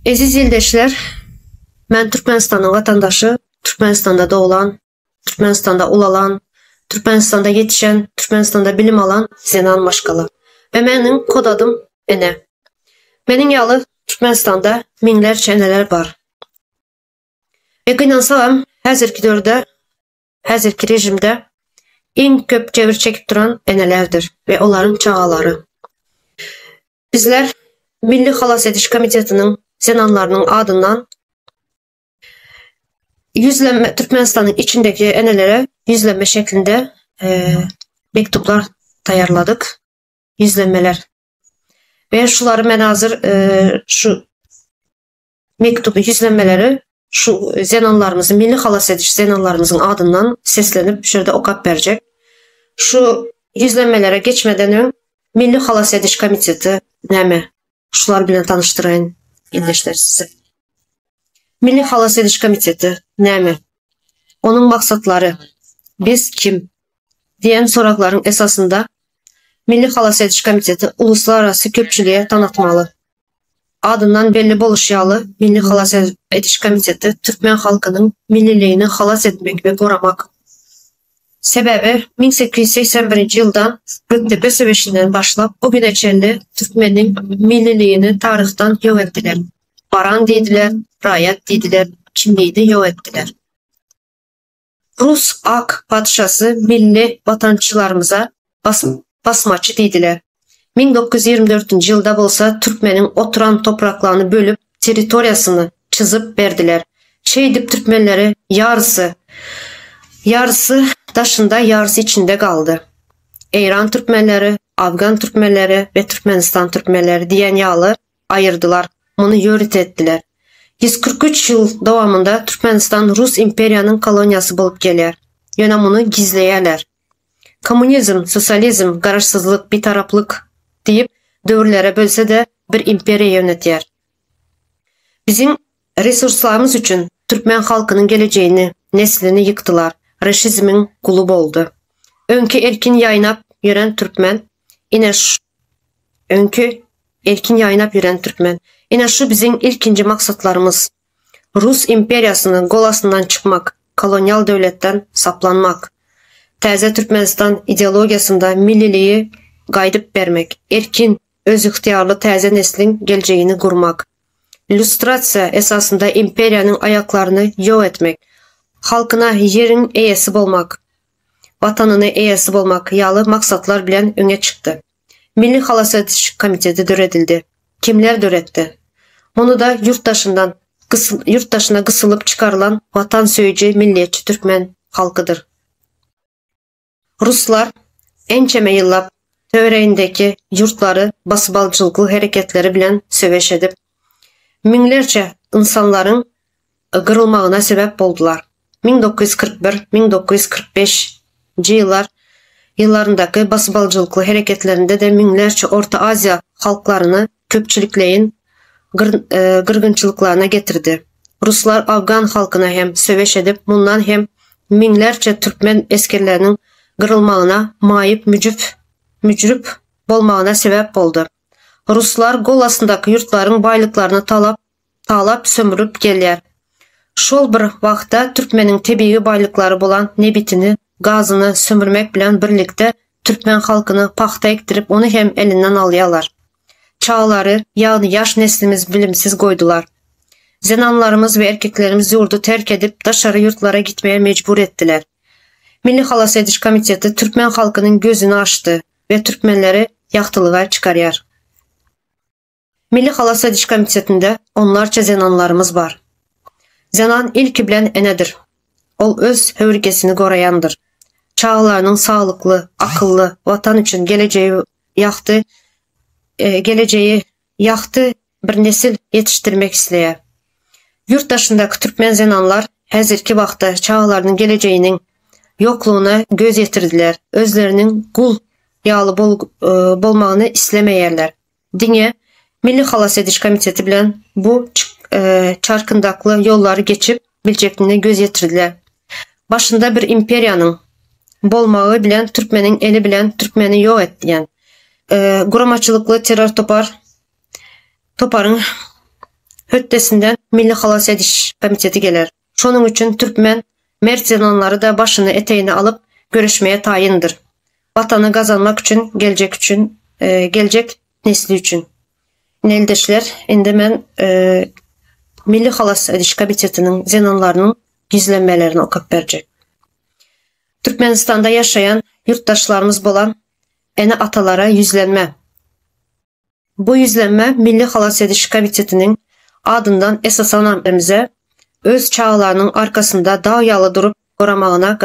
Eziz ildeşler, men Türkmenistanyň watandaşy, Türkmenistanda doglan, Türkmenistanda ulalan, Türkmenistanda ýetişen, Türkmenistanda bilim alan zenan maşgala. We meniň kod adym Ene. Meniň ýaly Türkmenistanda müňlerçe eneler bar. We gynansagam häzirki döwürde, häzirki režimde iň köp jebir çekip duran enelerdir we olaryň çagalary. Bizler Milli halas ediş komitetiniň zenanlarynyň adyndan ýüzlenme Türkmenistanyň içindeki enelere ýüzlenme şeklinde mektuplar taýýarladyk. Ýüzlenmeler. We şulary men hazir şu mektuby ýüzlenmeleri şu zenanlarymyzy milli halas ediş zenanlarymyzyň adyndan seslenip şu ýerde okap berjek. Şu ýüzlenmelere geçmeden öň Milli halas ediş komiteti näme? Şular bilen tanyşdyraýyn ildeşler sizi. Milli halas ediş komiteti näme? Onuň maksatlary, biz kim? Diýen soraglaryň esasynda Milli halas ediş komiteti uluslararasy köpçülige tanatmaly. Adyndan belli boluşy ýaly, Milli halas ediş komiteti türkmen halkynyň milliligini halas etmek we goramak. Sebäbi 1881-nji ýyldan Gökdepe söweşinden başlap bu güne çenli türkmeniň milliligini taryhdan ýok etdiler. Baran diýdiler, raýat diýdiler, kimligini ýok etdiler. Rus ak patyşasy milli watançylarymyza basmaçy diýdiler. 1924-nji ýylda bolsa türkmeniň oturan topraklaryny bölüp territoriýasyny çyzyp berdiler. Şeýdip türkmenleri ýarysy ýarysy daşynda ýarysy içinde galdy. Eýran türkmenleri, Afgan türkmenleri we Türkmenistan türkmenleri diýen ýaly aýyrdylar, muny ýörite etdiler. 143 ýyl dowamynda Türkmenistan Rus imperiýanyň koloniýasy bolup gelýär. Ýöne muny gizleýärler. Kommunizm, sosializm, garaşsyzlyk, bitaraplyk diýip döwürlere bölse-de bir imperiýa ýönetýär. Biziň resurslarymyz üçin türkmen halkynyň gelejegini, neslini ýykdylar, raşizmiň guly boldy. Öňki erkin ýaýnap ýören türkmen ine Öňki erkin ýaýnap ýören türkmen. Ine şu biziň ilkinji maksatlarymyz. Rus imperiýasynyň gol astyndan çykmak, kolonial döwletden saplanmak. Täze Türkmenistan ideologiýasynda milliligi gaýdyp bermek, erkin, özygtyýarly täze nesliň geljegini gurmak. Lýustrasiýa esasynda imperiýanyň aýaklaryny ýok etmek. Halkyna ýeriň eýesi bolmak. Watanyny eýesi bolmak ýaly maksatlar bilen öňe çykdy. Milli halas ediş komiteti döredildi. Kimler döretdi? Muny-da ýurt daşyndan ýurt daşyna gysylyp çykarylan watansöýüji milliýetçi türkmen halkydyr. Ruslar ençeme ýyllap töweregindäki ýurtlary basybalyjylykly hereketleri bilen söweş edip, müňlerçe ynsanlaryň gyrylmagyna sebäp boldular. 1941, 1945 nji ýyllar ýyllaryndaky basybalyjylykly hereketlerinde-de müňlerçe Orta Aziýa halklaryny köpçülikleýin gyrgynçylyklaryna getirdi. Ruslar afgan halkyna hem söweş edip, mundan hem müňlerçe türkmen esgerleriniň gyrylmagyna, maýyp-müjüp, müjrüp bolmagyna sebäp boldy. Ruslar gol astyndaky ýurtlaryň baýlyklaryny talap talap sömürip gelýär. Şol bir wagtda türkmeniň tebigy baýlyklary bolan nebitini, gazyny sömürmek bilen birlikde türkmen halkyny pagta ekdirip ony hem elinden alýarlar. Çagalary, ýagny ýaş neslimiz bilimsiz goýdular. Zenanlarymyz we erkeklerimiz ýurdy terk edip daşary ýurtlara gitmege mejbur etdiler. Milli halas ediş komiteti türkmen halkynyň gözüni açdy we türkmenleri ýagtylyga çykarýar. Milli halas ediş komitetinde onlarça zenanlarymyz bar. Zenan ilki bilen enedir. Ol öz höwürgesini goraýandyr. Çagalarynyň saglykly, akylly, Watan üçin gelejegi ýagty gelejegi ýagty bir nesil ýetişdirmek isleýär. Ýurt daşyndaky türkmen zenanlar häzirki wagtda çagalarynyň gelejeginiň ýoklugyna göz ýetirdiler, özleriniň gul ýaly bolmagyny islemeýärler. Diňe Milli halas ediş komiteti bilen bu çarkyndakly ýollary geçip biljekdigine göz ýetirdiler. Başynda bir imperiýanyň bolmagy bilen türkmeniň eli bilen türkmeni ýok etýän guramaçylykly terror topar toparyň Hötdesinden Milli halas ediş komiteti geler. Şonuň üçin türkmen mert zenanlary-da başyny etegine alyp göreşmeye taýyndyr. Watany gazanmak üçin, geljek üçin, geljek nesli üçin. Ine ildeşler, indi men Milli halas ediş komitetiniň zenanlarynyň ýüzlenmelerini okap berjek. Türkmenistanda ýaşaýan ýurtdaşlarymyz bolan ene-atalara ýüzlenme. Bu ýüzlenme Milli halas ediş komitetiniň adyndan esasanam emize öz çagalarynyň arkasynda dag ýaly durup goramagyna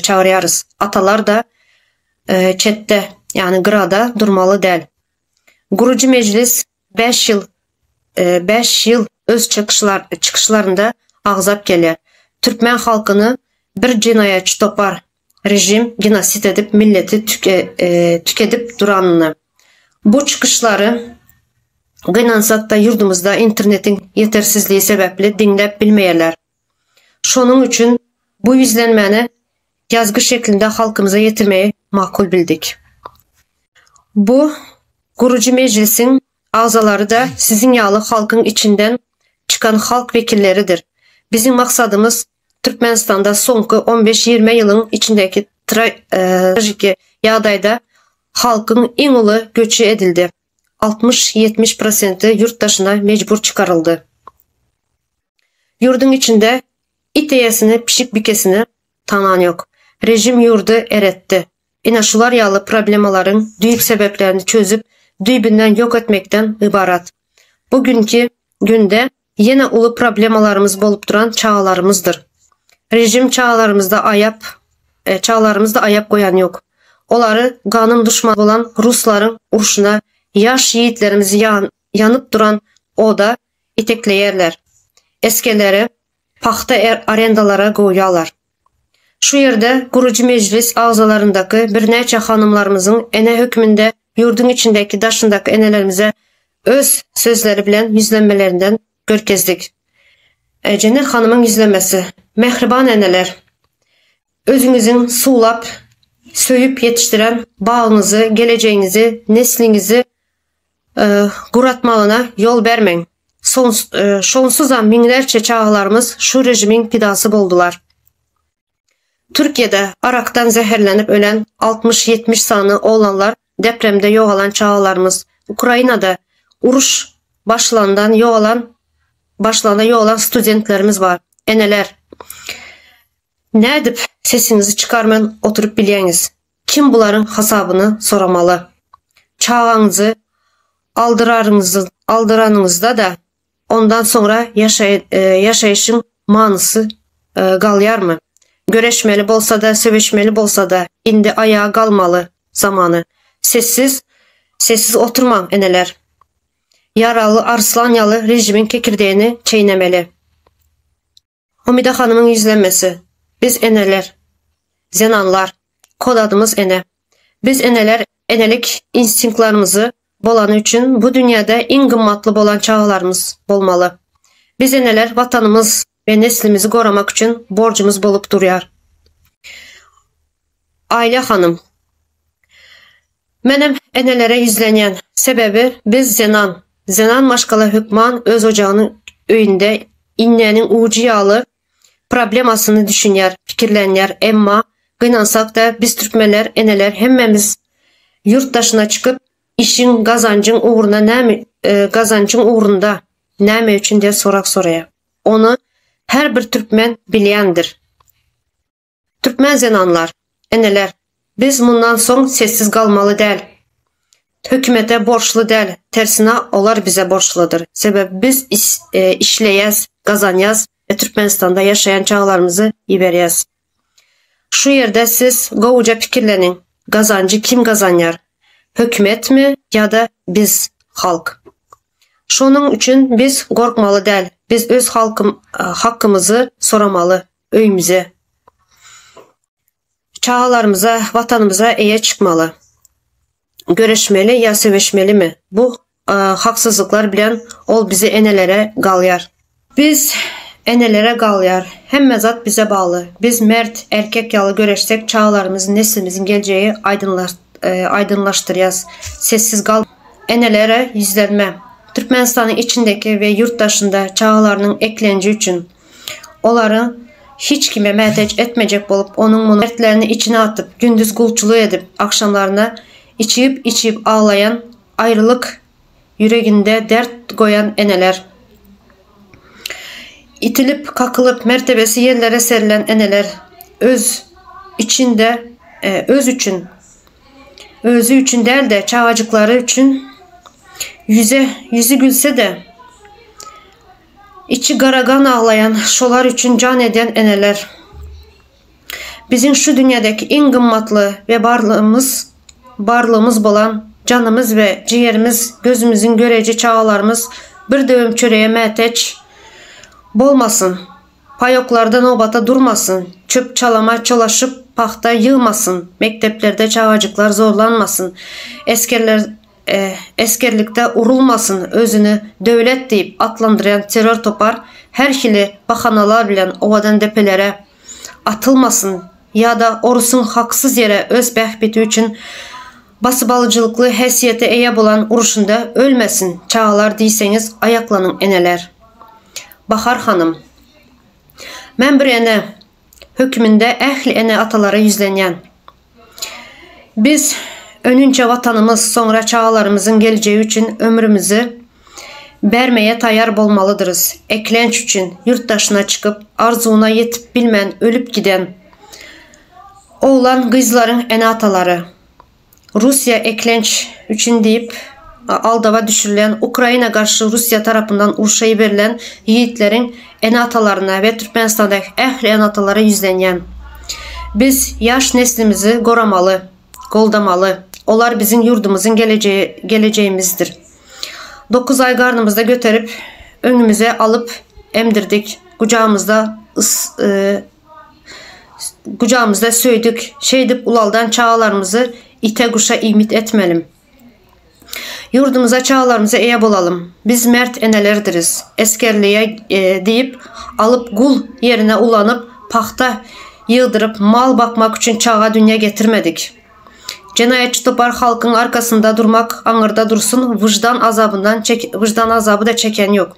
çagyrýarys. Atalar-da çetde, ýagny gyrada durmaly däl. Gurujy mejlis bäş ýyl bäş ýyl öz çykyşlarynda agzap gelýär. Türkmen halkyny bir jenaýatçy topar, režim genosid edip milleti tükedip duranyny. Bu çykyşlary gynansakda ýurdumyzda internetiň ýetersizligi sebäpli diňläp bilmeýärler. Şonuň üçin bu ýüzlenmäni ýazgy şeklinde halkymyza ýetirmegi makul bildik. Bu gurujy mejlisiň agzalary-da siziň ýaly halkyň içinden çykan halk wekilleridir. Biziň maksadymyz Türkmenistanda soňky on beş-ýigrimi ýylyň içindäki tragiki ýagdaýda halkyň iň uly göçi edildi. 60-70 prosenti ýurt daşyna mejbur çykaryldy. Ýurduň içinde it eýesini, pişik bikesini tanan ýok. Režim ýurdy eretdi. Ine şular ýaly problemalaryň düýp sebäplerini çözüp, düýbünden ýok etmekden ybarat. Bu günki günde ýene uly problemalarymyz bolup duran çagalarymyzdyr. Režim çagalarymyzda aýap çagalarymyzda aýap goýan ýok. Olary ganym duşman bolan ruslaryň urşuna ýaş ýigitlerimizi ýanyp duran oda itekleýärler. Esgerleri pagta arendalara goýýarlar. Şu ýerde gurujy mejlis agzalaryndaky birnäçe hanymlarymyzyň ene hökmünde ýurduň içindäki daşyndaky enelerimize öz sözleri bilen ýüzlenmelerinden görkezdik. Jennet hanymyň ýüzlenmesi, Mähriban eneler! Özüňiziň suwlap, söýüp ýetişdiren bagyňyzy, gelejegiňizi, nesliňizi guratmagyna ýol bermäň. Şonsuzam müňlerçe çagalarymyz şu režimiň pidasy boldular. Türkiýede arakdan zäherlenip ölen 60-70 sany oglanlar, depremde ýogalan çagalarymyz, Ukrainada uruş başlandan ýogalan başlanda ýogalan studentlerimiz bar. Eneler! Nädip sesiňizi çykarman oturyp bilýäňiz? Kim bularyň hasabyny soramaly? Çagaňyzy aldyranyňyzda-da, ondan soňra ýaşaýşyň manysy galýarmy? Göreşmeli bolsa-da, söweşmeli bolsa-da, indi aýaga galmaly zamany. Sessiz, sessiz oturmaň, eneler. Ýaraly arslan ýaly režimiň kekirdeğini çeýnemeli. Umyda hanymyň ýüzlenmesi. Biz eneler. Zenanlar. Kod adymyz ene. Biz eneler enelik instinktlarymyzy bolany üçin bu dünýäde iň gymmatly bolan çagalarymyz bolmaly. Biz eneler watanymyz we neslimizi goramak üçin borjumyz bolup durýar. Aýla hanym. Menem enelere ýüzlenýän. Sebäbi biz zenan. Zenan maşgala hökman öz ojagynyň öýünde iňňäniň ujy ýaly problemasyny düşünýär, pikirlenýär. Emma gynansak-da biz türkmenler eneler hemmämiz ýurt daşyna çykyp işiň, gazanjyň ugruna näme gazanjyň ugrunda näme üçin diýen sorag soraýar. Ony her bir türkmen bilýändir. Türkmen zenanlar, eneler, biz mundan soň sessiz galmaly däl. Hökümete borçly däl, tersine olar bize borçludyr. Sebäbi biz işleýäs, gazanýas we Türkmenistanda ýaşaýan çagalarymyzy iberýäs. Şu ýerde siz gowuja pikirleniň, gazanjy kim gazanýar? Hökümetmi ýa-da biz, halk? Şonuň üçin biz gorkmaly däl, biz öz hakymyzy soramaly. Öýümize, çagalarymyza, Watanymyza eýe çykmaly. Göreşmeli ýa söweşmelimi? Bu haksyzlyklar bilen ol bize enelere galýar. Biz enelere galýar. Hemme zat bize bagly. Biz mert, erkek ýaly göreşsek çagalarymyzyň, neslimiziň geljegi aýdynlaşdyrýas. Sessiz gal. Enelere ýüzlenme. Türkmenistanyň içindeki we ýurt daşynda çagalarynyň eklenji üçin olary hiç kime mätäç etmejek bolup onuň-munuň dertlerini içine atyp gündiz gulçulyk edip agşamlaryna içigip-içigip aglaýan aýrylyk ýüreginde dert goýan eneler. Itilip, kakylyp, mertebesi ýerlere serilen eneler öz içinde öz üçin, özi üçin däl-de, çagajyklary üçin ýüze ýüzi gülse-de, içi gara gan aglaýan, şolar üçin jan eden eneler. Biziň şu dünýädäki iň gymmatly we barlygymyz barlygymyz bolan janymyz we jigerimiz, gözümiziň göreji çagalarymyz bir döwüm çörege mätäç bolmasyn, paýoklarda nobata durmasyn, çöp-çalama çolaşyp pagta ýygmasyn, mekdeplerde çagajyklar zorlanmasyn, esgerler esgerlikde urulmasyn, özüni döwlet diýip atlandyrýan terror topar her hili bahanalar bilen owadan depelere atylmasyn ýa-da orusyň haksyz ýere öz bähbiti üçin basybalyjylykly häsiýete eýe bolan uruşynda ölmesin çagalar diýseňiz aýaklanyň eneler. Bahar hanym. Men bir ene höküminde ähli ene-atalara ýüzlenýän. Biz öňünçe Watanymyz, soňra çagalarymyzyň geljegi üçin ömrümizi bermeye taýýar bolmalydyrys. Eklenç üçin ýurt daşyna çykyp, arzuwyna ýetip bilmän ölüp giden oglan-gyzlaryň ene-atalary, Russiýa eklenç üçin diýip aldawa düşürilen Ukraina garşy Russiýa tarapyndan urşa iberilen ýigitleriň ene-atalaryna we Türkmenistandaky ähli ene-atalara ýüzlenýän. Biz ýaş neslimizi goramaly, goldamaly. Olar biziň ýurdumyzyň gelejegimizdir. Dokuz aý garnymyzda göterip, öňümize alyp emdirdik, gujagymyzda gujagymyzda söýdük. Şeýdip ulaldan çagalarymyzy ite-guşa iýmit etmelim. Ýurdumyza, çagalarymyza eýe bolalym. Biz mert enelerdiris. Esgerlige diýip alyp gul ýerine ulanyp, pagta ýygdyryp, mal bakmak üçin çaga dünýä getirmedik. Jenaýatçy topar halkyň arkasynda durmak aňyrda dursun, wyždan azabyndan wyždan azaby-da çeken ýok.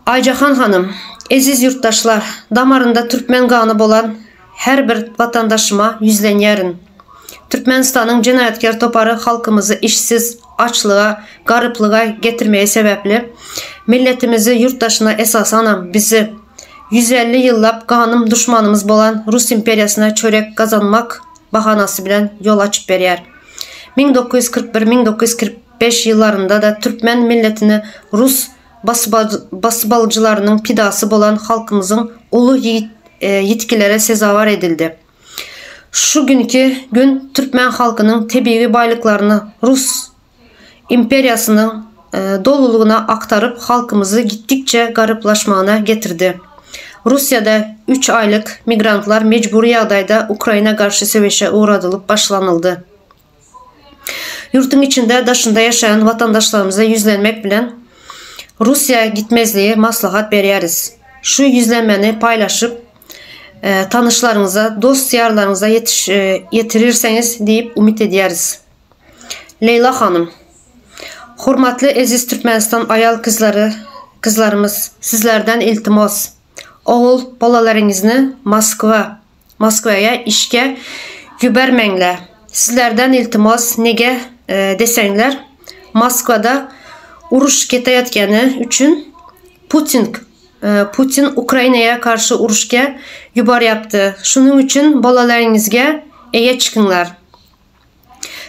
Aýjahan hanym, eziz ýurtdaşlar, damarynda türkmen gany bolan her bir watandaşyma ýüzlenýärin. Türkmenistanyň jenaýatkär topary halkymyzy işsiz, açlyga, garyplyga getirmegi sebäpli, milletimizi ýurt daşyna esasanam bizi 150 ýyllap ganym duşmanymyz bolan Rus imperiýasyna çörek gazanmak bahanasy bilen ýol açyp berýär. 1941, 1945 ýyllarynda-da türkmen milletini rus basybalyjylarynyň pidasy bolan halkymyzyň uly ýitgilere sezewar edildi. Şu günki gün türkmen halkynyň tebigy baýlyklaryny rus imperiýasynyň dolulygyna aktaryp halkymyzy gitdikçe garyplaşmagyna getirdi. Russiýada üç aýlyk migrantlar mejbury ýagdaýda Ukraina garşy söweşe ugradylyp başlanyldy. Ýurduň içinde, daşynda ýaşaýan watandaşlarymyza ýüzlenmek bilen, Russiýa gitmezligi maslahat berýäris. Şu ýüzlenmäni paýlaşyp, tanyşlaryňyza, dost-ýarlaryňyza ýetirirseňiz diýip umyt edýäris. Leýla hanym. Hormatly eziz Türkmenistan aýal kyzlary, kyzlarymyz, sizlerden iltimos, ogul bolalaryňyzny Moskwa, Moskwaya işge ýübermeňler. Sizlerden iltimos nege deseňler Moskwada uruş keteýatgeni üçin Putin Putin Ukrainaya karşy uruşga ýubarýapdy. Şunuň üçin bolalaryňyzga eýe çykyňlar.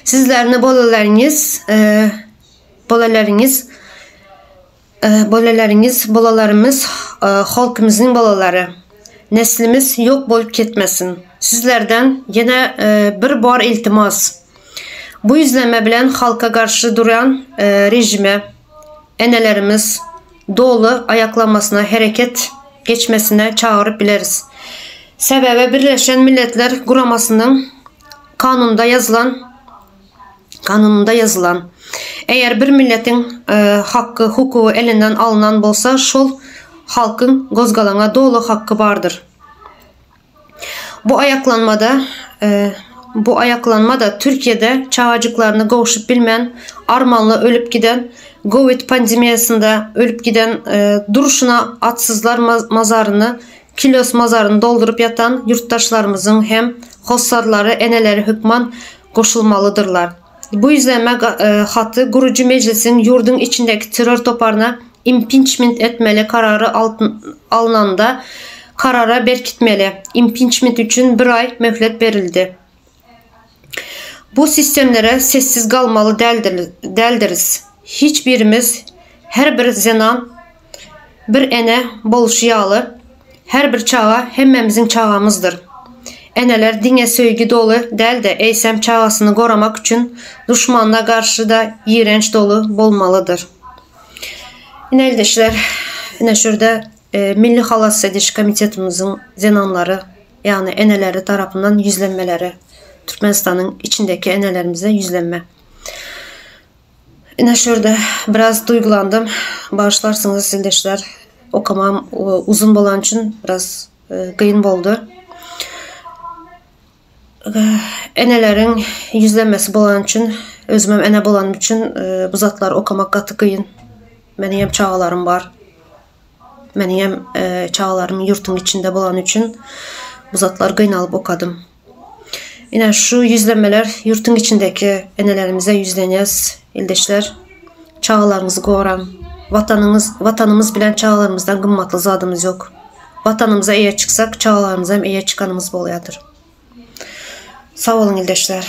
Sizlerni bolalaryňyz bolalaryňyz Bolalaryňyz, bolalarymyz halkymyzyň bolalary. Neslimiz ýok bolup ketmesin. Sizlerden ýene bir bar iltimas. Bu ýüzlenme bilen halka garşy durýan režime enelerimiz doly aýaklanmasyna hereket geçmesine çagyryp bileris. Sebäbi Birleşen Milletler Guramasynyň kanunda ýazylan Kanunynda ýazylan. Eger bir milletiň hakky, hukugy elinden alnan bolsa, şol halkyň gozgalaňa doly hakky bardyr. Bu aýaklanmada bu aýaklanma-da Türkiýede çagajyklaryny gowşup bilmän armanly ölüp giden, Covid pandemiýasynda ölüp giden, durşuna atsyzlar mazaryny, kilos mazaryny dolduryp ýatan ýurtdaşlarymyzyň hem hossarlary, eneleri hökman goşulmalydyrlar. Bu ýüzlenme haty gurujy mejlisiň ýurduň içindäki terror toparyna impiçment etmeli karary alnanda karara berkitmeli. Impiçment üçin bir aý möhlet berildi. Bu sistemlere sessiz galmaly däldiris. Hiç birimiz her bir zenan bir ene bolşy ýaly, her bir çaga hemmämiziň çagamyzdyr. Eneler diňe söýgi doly däl-de, eýsem çagasyny goramak üçin duşmanyna garşy-da ýigrenç doly bolmalydyr. Ine ildeşler, ine şurda Milli halas ediş komitetimiziň zenanlary, ýagny eneleri tarapyndan ýüzlenmeleri, Türkmenistanyň içindeki enelerimize ýüzlenme. Ine şu ýerde biraz duýgulandym. Bagyşlarsyňyz ildeşler. Okamam uzyn bolany üçin biraz gyn boldy. Eneleriň ýüzlenmesi bolany üçin, özümem ene bolanym üçin bu zatlary okamak gaty gyn. Meniňem çagalarym bar. Meniňem çagalarym ýurtuň içinde bolany üçin bu zatlary gynalyp okadym. Ine şu ýüzlenmeler ýurtuň içindeki enelerimize ýüzlenýäs ildeşler. Çagalaryňyzy goraň. Watanyňyz watanymyz bilen çagalarymyzdan gymmatly zadymyz ýok. Watanymyza eýe çyksak çagalarymyza hem eýe çykanymyz bolýadyr. Sag boluň ildeşler.